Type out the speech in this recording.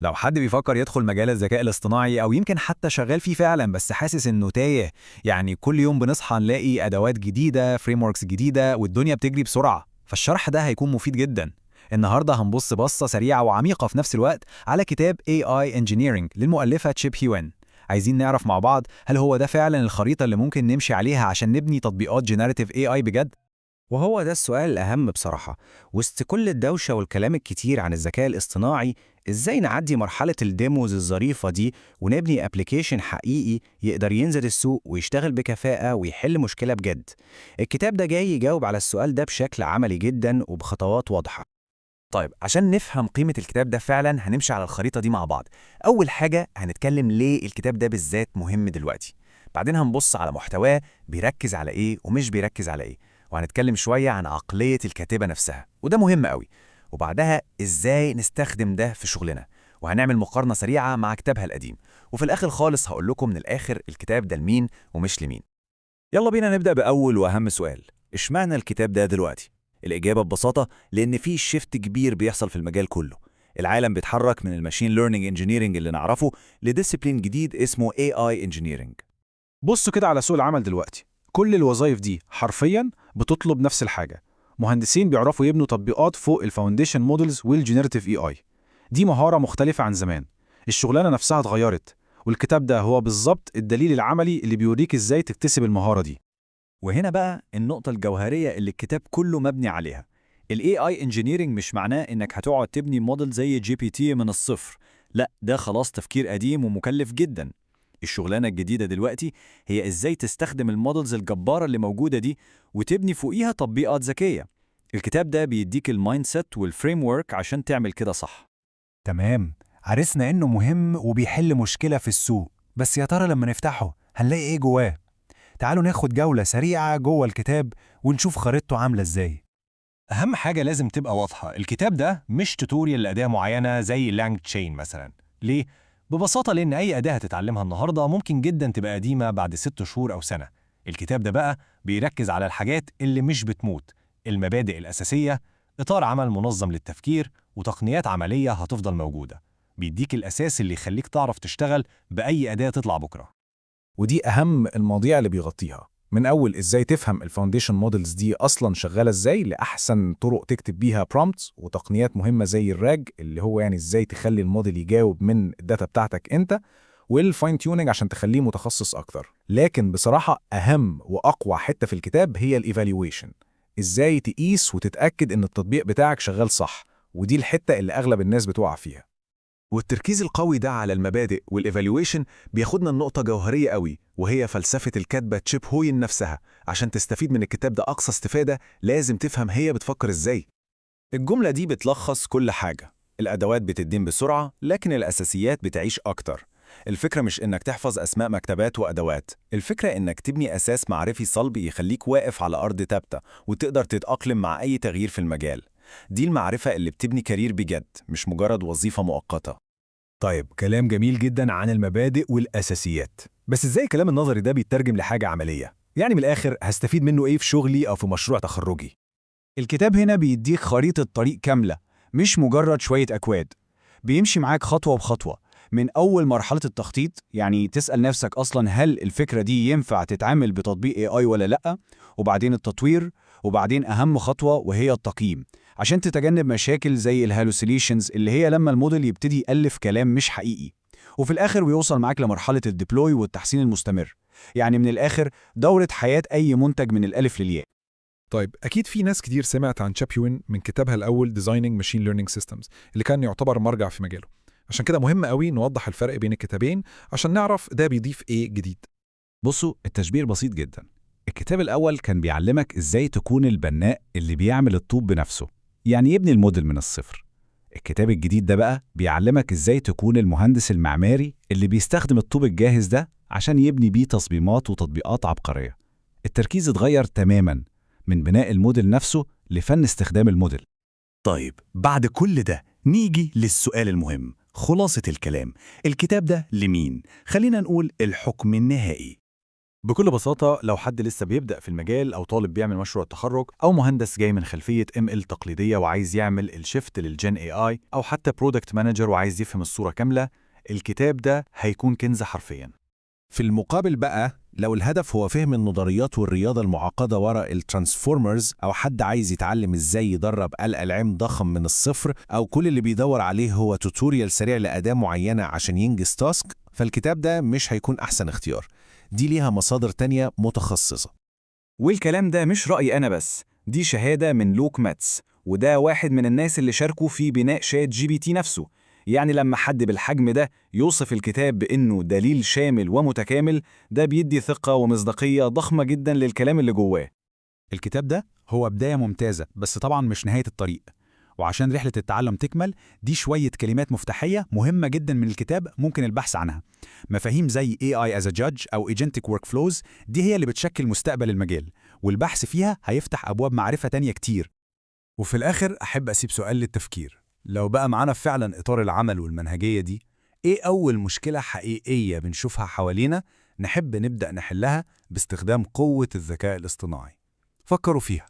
لو حد بيفكر يدخل مجال الذكاء الاصطناعي أو يمكن حتى شغال فيه فعلا بس حاسس إنه تايه، يعني كل يوم بنصحى نلاقي أدوات جديدة، frameworks جديدة، والدنيا بتجري بسرعة، فالشرح ده هيكون مفيد جدا. النهاردة هنبص بصة سريعة وعميقة في نفس الوقت على كتاب AI Engineering للمؤلفة تشيب هيوين. عايزين نعرف مع بعض، هل هو ده فعلا الخريطة اللي ممكن نمشي عليها عشان نبني تطبيقات generative AI بجد؟ وهو ده السؤال الأهم بصراحة، وسط كل الدوشة والكلام الكتير عن الذكاء الاصطناعي، إزاي نعدي مرحلة ال demos الظريفة دي ونبني application حقيقي يقدر ينزل السوق ويشتغل بكفاءة ويحل مشكلة بجد؟ الكتاب ده جاي يجاوب على السؤال ده بشكل عملي جدا وبخطوات واضحة. طيب، عشان نفهم قيمة الكتاب ده فعلا هنمشي على الخريطة دي مع بعض. أول حاجة هنتكلم ليه الكتاب ده بالذات مهم دلوقتي. بعدين هنبص على محتواه، بيركز على إيه ومش بيركز على إيه. وهنتكلم شوية عن عقلية الكاتبة نفسها، وده مهم قوي. وبعدها إزاي نستخدم ده في شغلنا، وهنعمل مقارنة سريعة مع كتابها القديم. وفي الآخر خالص هقول لكم من الآخر الكتاب ده لمين ومش لمين. يلا بينا نبدأ بأول وأهم سؤال: اشمعنى الكتاب ده دلوقتي؟ الإجابة ببساطة لأن في shift كبير بيحصل في المجال كله. العالم بيتحرك من ال machine learning engineering اللي نعرفه ل discipline جديد اسمه AI engineering. بصوا كده على سوق العمل دلوقتي، كل الوظائف دي حرفيا بتطلب نفس الحاجة: مهندسين بيعرفوا يبنوا تطبيقات فوق ال foundation models وال generative AI. دي مهارة مختلفة عن زمان، الشغلانة نفسها اتغيرت، والكتاب ده هو بالظبط الدليل العملي اللي بيوريك ازاي تكتسب المهارة دي. وهنا بقى النقطة الجوهرية اللي الكتاب كله مبني عليها. ال AI Engineering مش معناه إنك هتقعد تبني موديل زي GPT من الصفر. لا، ده خلاص تفكير قديم ومكلف جدا. الشغلانة الجديدة دلوقتي هي إزاي تستخدم ال models الجبارة اللي موجودة دي وتبني فوقيها تطبيقات ذكية. الكتاب ده بيديك ال mindset وال framework عشان تعمل كده صح. تمام، عرفنا إنه مهم وبيحل مشكلة في السوق، بس يا ترى لما نفتحه هنلاقي إيه جواه؟ تعالوا ناخد جولة سريعة جوه الكتاب ونشوف خريطته عاملة إزاي. أهم حاجة لازم تبقى واضحة، الكتاب ده مش tutorial لأداة معينة زي LangChain مثلا. ليه؟ ببساطة لأن أي أداة هتتعلمها النهاردة ممكن جدا تبقى قديمة بعد 6 شهور أو سنة. الكتاب ده بقى بيركز على الحاجات اللي مش بتموت: المبادئ الأساسية، إطار عمل منظم للتفكير، وتقنيات عملية هتفضل موجودة. بيديك الأساس اللي يخليك تعرف تشتغل بأي أداة تطلع بكرة. ودي أهم المواضيع اللي بيغطيها، من أول إزاي تفهم ال foundation models دي أصلا شغالة إزاي، لأحسن طرق تكتب بيها prompts، وتقنيات مهمة زي ال RAG، اللي هو يعني إزاي تخلي الموديل يجاوب من ال data بتاعتك أنت، وال fine tuning عشان تخليه متخصص أكتر. لكن بصراحة أهم وأقوى حتة في الكتاب هي ال evaluation، إزاي تقيس وتتأكد إن التطبيق بتاعك شغال صح، ودي الحتة اللي أغلب الناس بتقع فيها. والتركيز القوي ده على المبادئ وال evaluation بياخدنا لنقطة جوهرية قوي، وهي فلسفة الكاتبة تشيب هوين نفسها. عشان تستفيد من الكتاب ده أقصى استفادة لازم تفهم هي بتفكر إزاي. الجملة دي بتلخص كل حاجة: الأدوات بتتقدم بسرعة، لكن الأساسيات بتعيش أكتر. الفكرة مش إنك تحفظ أسماء مكتبات وأدوات، الفكرة إنك تبني أساس معرفي صلب يخليك واقف على أرض ثابتة وتقدر تتأقلم مع أي تغيير في المجال. دي المعرفة اللي بتبني career بجد، مش مجرد وظيفة مؤقتة. طيب، كلام جميل جدا عن المبادئ والأساسيات، بس إزاي الكلام النظري ده بيترجم لحاجة عملية؟ يعني من الآخر هستفيد منه إيه في شغلي أو في مشروع تخرجي؟ الكتاب هنا بيديك خريطة طريق كاملة، مش مجرد شوية أكواد. بيمشي معاك خطوة بخطوة، من أول مرحلة التخطيط، يعني تسأل نفسك أصلا هل الفكرة دي ينفع تتعمل بتطبيق AI ولا لأ، وبعدين التطوير، وبعدين أهم خطوة وهي التقييم، عشان تتجنب مشاكل زي ال hallucinations، اللي هي لما الموديل يبتدي يألف كلام مش حقيقي، وفي الآخر ويوصل معاك لمرحلة ال deploy والتحسين المستمر. يعني من الآخر دورة حياة أي منتج من الألف للياء. طيب، أكيد في ناس كتير سمعت عن تشيب هيوين من كتابها الأول Designing Machine Learning Systems، اللي كان يعتبر مرجع في مجاله. عشان كده مهم قوي نوضح الفرق بين الكتابين عشان نعرف ده بيضيف إيه جديد. بصوا، التشبيه بسيط جدا. الكتاب الأول كان بيعلمك إزاي تكون البناء اللي بيعمل الطوب بنفسه، يعني يبني الموديل من الصفر. الكتاب الجديد ده بقى بيعلمك إزاي تكون المهندس المعماري اللي بيستخدم الطوب الجاهز ده عشان يبني بيه تصميمات وتطبيقات عبقرية. التركيز اتغير تماما من بناء الموديل نفسه لفن استخدام الموديل. طيب، بعد كل ده نيجي للسؤال المهم، خلاصة الكلام: الكتاب ده لمين؟ خلينا نقول الحكم النهائي. بكل بساطة، لو حد لسه بيبدأ في المجال أو طالب بيعمل مشروع تخرج أو مهندس جاي من خلفية ML تقليدية وعايز يعمل ال shift لل Gen AI، أو حتى product manager وعايز يفهم الصورة كاملة، الكتاب ده هيكون كنز حرفيا. في المقابل بقى، لو الهدف هو فهم النظريات والرياضة المعقدة وراء ال transformers، أو حد عايز يتعلم إزاي يدرب LLM ضخم من الصفر، أو كل اللي بيدور عليه هو tutorial سريع لأداة معينة عشان ينجز task، فالكتاب ده مش هيكون أحسن اختيار. دي ليها مصادر تانية متخصصة. والكلام ده مش رأيي أنا بس، دي شهادة من لوك ماتس، وده واحد من الناس اللي شاركوا في بناء ChatGPT نفسه. يعني لما حد بالحجم ده يوصف الكتاب بإنه دليل شامل ومتكامل، ده بيدي ثقة ومصداقية ضخمة جدا للكلام اللي جواه. الكتاب ده هو بداية ممتازة، بس طبعا مش نهاية الطريق. وعشان رحلة التعلم تكمل، دي شوية كلمات مفتاحية مهمة جدا من الكتاب ممكن البحث عنها. مفاهيم زي AI as a judge أو Agentic Workflows، دي هي اللي بتشكل مستقبل المجال، والبحث فيها هيفتح أبواب معرفة تانية كتير. وفي الآخر أحب أسيب سؤال للتفكير: لو بقى معانا فعلا إطار العمل والمنهجية دي، إيه أول مشكلة حقيقية بنشوفها حوالينا نحب نبدأ نحلها باستخدام قوة الذكاء الاصطناعي؟ فكروا فيها.